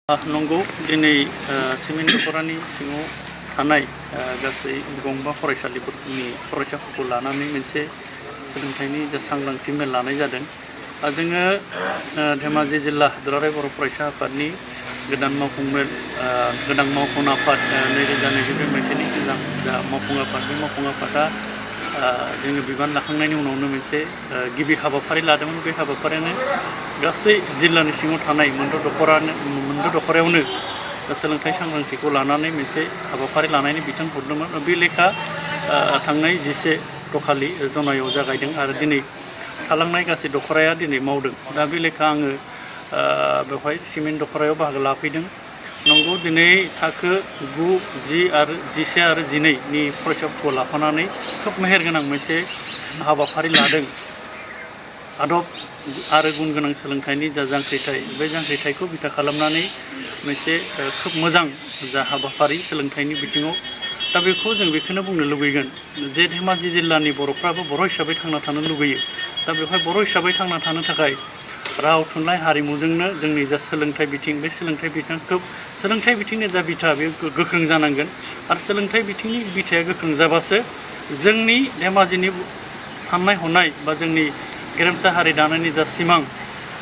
नंगौ दिनै सिमेन्ट दख'रानि सिङाव थानाय गासै गंबा फरायसालिफोरनि फरायसाफोरखौ लानानै मोनसे सोलोंथाइनि जा सांग्रांथि मेल लानाय जादों। जोङो धेमाजि जिल्ला दुलाराय बर' फरायसा आफादनि गोदान मावफुं मेल गोदान मावफुं आफाद 2022 मायथाइनि सिगां जा मावफुं आफाद बे मावफुं आफादा जोङो बिबान लाखांनायनि उनावनो मोनसे गिबि हाबाफारि लादोंमोन। बे हाबाफारियानो गासै जिल्लानि सिङाव थानाय मोनद' दख'रायावनो सोलोंथाइ सांग्रांथिखौ लानानै मोनसे हाबाफारि लानायनि बिथोन हरदोंमोन। बे लेखा थांनाय 11 अक्ट'खालि जनायाव जागायदों आरो दिनै थालांनाय गासै दख'राया दिनै मावदों। दा बे लेखा आङो बेवहाय सिमेन्ट दख'रायाव बाहागो लाफैदों। नंगौ दिनै थाखो 9, 10 आरो 11 आरो 12नि फरायसाफोरखौ लाफानानै खोब मेहेरगोनां मोनसे हाबाफारि लादों। आदब आरो गुन गोनां सोलोंथाइनि जा जांख्रिथाय बे जांख्रिथायखौ बिथा खालामनानै मोनसे खोब मोजां जा हाबाफारि सोलोंथाइनि बिथिङाव। दा बेखौ जों बेखौनो बुंनो लुबैगोन जे धेमाजि जिल्लानि बर'फ्राबो बर' हिसाबै थांना थानो लुबैयो। दा बेवहाय बर' हिसाबै थांना थानो थाखाय राव थुनलाइ हारिमुजोंनो जोंनि जा सोलोंथाइ बिथिं बे सोलोंथाइ बिथिंनि जा बिथा बे गोख्रों जानांगोन आरो सोलोंथाइ बिथिंनि बिथाया गोख्रों जाबासो जोंनि धेमाजिनि साननाय हनाय बा जोंनि गेरेमसा हारि दानायनि जा सिमां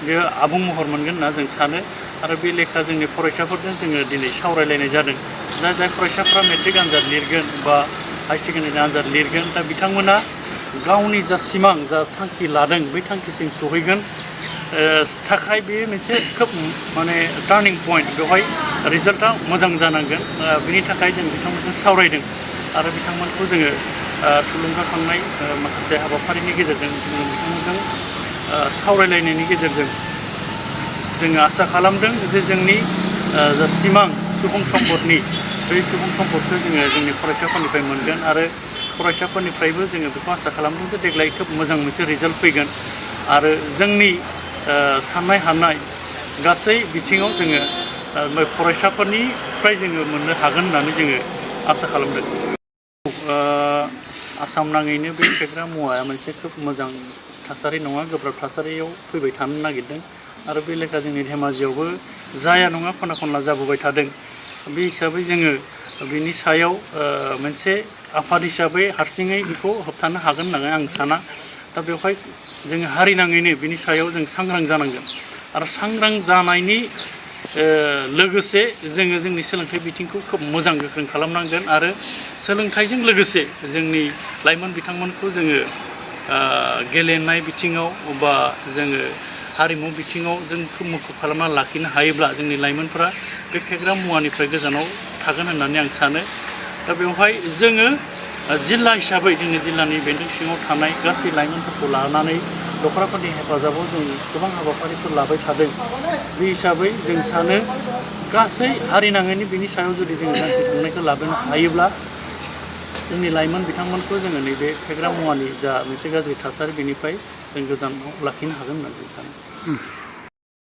बेयो आबुं महर मोनगोन होनना जों सानो। आरो बे लेखा जोंनि फरायसाफोरजों जोङो दिनै सावरायलायनाय जादों। जाय फरायसाफ्रा मेट्रिक आनजाद लिरगोन बा हाई सेकेन्डारि आनजाद लिरगोन दा बिथांमोना गावनि जा सिमां जा थांखि लादों बै थांखिसिम सहैगोन थाखाय बे मोनसे खोब टार्निं पइन्ट। बेवहाय रिजाल्टआ मोजां जानांगोन। बिनि थाखाय जों बिथांमोनजों सावरायदों आरो बिथांमोनखौ जोङो थुलुंगाखांनाय माखासे हाबाफारिनि गेजेरजों बिथांमोनजों सावरायलायनायनि गेजेरजों जोङो आसा खालामदों जे जोंनि जा सिमां सुबुं सम्पदनि बे सुबुं सम्पदखौ जोङो जोंनि फरायसाफोरनिफ्राय मोनगोन आरो फरायसाफोरनिफ्रायबो जोङो बेखौ आसा खालामदों जे देग्लाय खोब मोजां मोनसे रिजाल्ट फैगोन आरो जोंनि साननाय हानाय गासै बिथिङाव जोङो फरायसाफोरनिफ्राय जोङो मोननो हागोन होननानै जोङो आसा खालामदों। आसाम नाङैनो बे फेग्रा मुवाया मोनसे खोब मोजां थासारि नङा, गोब्राब थासारियाव फैबाय थानो नागिरदों आरो बे लेखा जोंनि धेमाजियावबो जाया नङा खना खनला जाबोबाय थादों। बे हिसाबै जोङो बिनि सायाव मोनसे आफाद हिसाबै हारसिङै बेखौ होबथानो हागोन होननानै आं साना। दा बेवहाय जोङो हारिनाङैनो बिनि सायाव जों सांग्रां जानांगोन आरो सांग्रां जानायनि लोगोसे जोङो जोंनि सोलोंथाइ बिथिंखौ खोब मोजां गोख्रों खालामनांगोन आरो सोलोंथाइजों लोगोसे जोंनि लाइमोन बिथांमोनखौ जोङो गेलेनाय बिथिङाव बा जोङो हारिमु बिथिङाव जों खोब मुखुब खालामना लाखिनो हायोब्ला जोंनि लाइमोनफोरा बे फेग्रा मुवानिफ्राय गोजानाव थागोन होननानै आं सानो। दा बेवहाय जोङो जिल्ला हिसाबै जोंनि जिल्लानि बेन्दों सिङाव थानाय गासै लाइमोनफोरखौ लानानै दख'राफोरनि हेफाजाबाव जों गोबां हाबाफारिफोर लाबाय थादों। बे हिसाबै जों सानो गासै हारिनाङैनो बिनि सायाव जुदि जोङो जांख्रिखांनायखौ लाबोनो हायोब्ला जोंनि लाइमोन बिथांमोनखौ जोङो नैबे फेग्रा मुवानि जा मोनसे गाज्रि थासारि बेनिफ्राय जों गोजानाव लाखिनो हागोन होननानै सानो।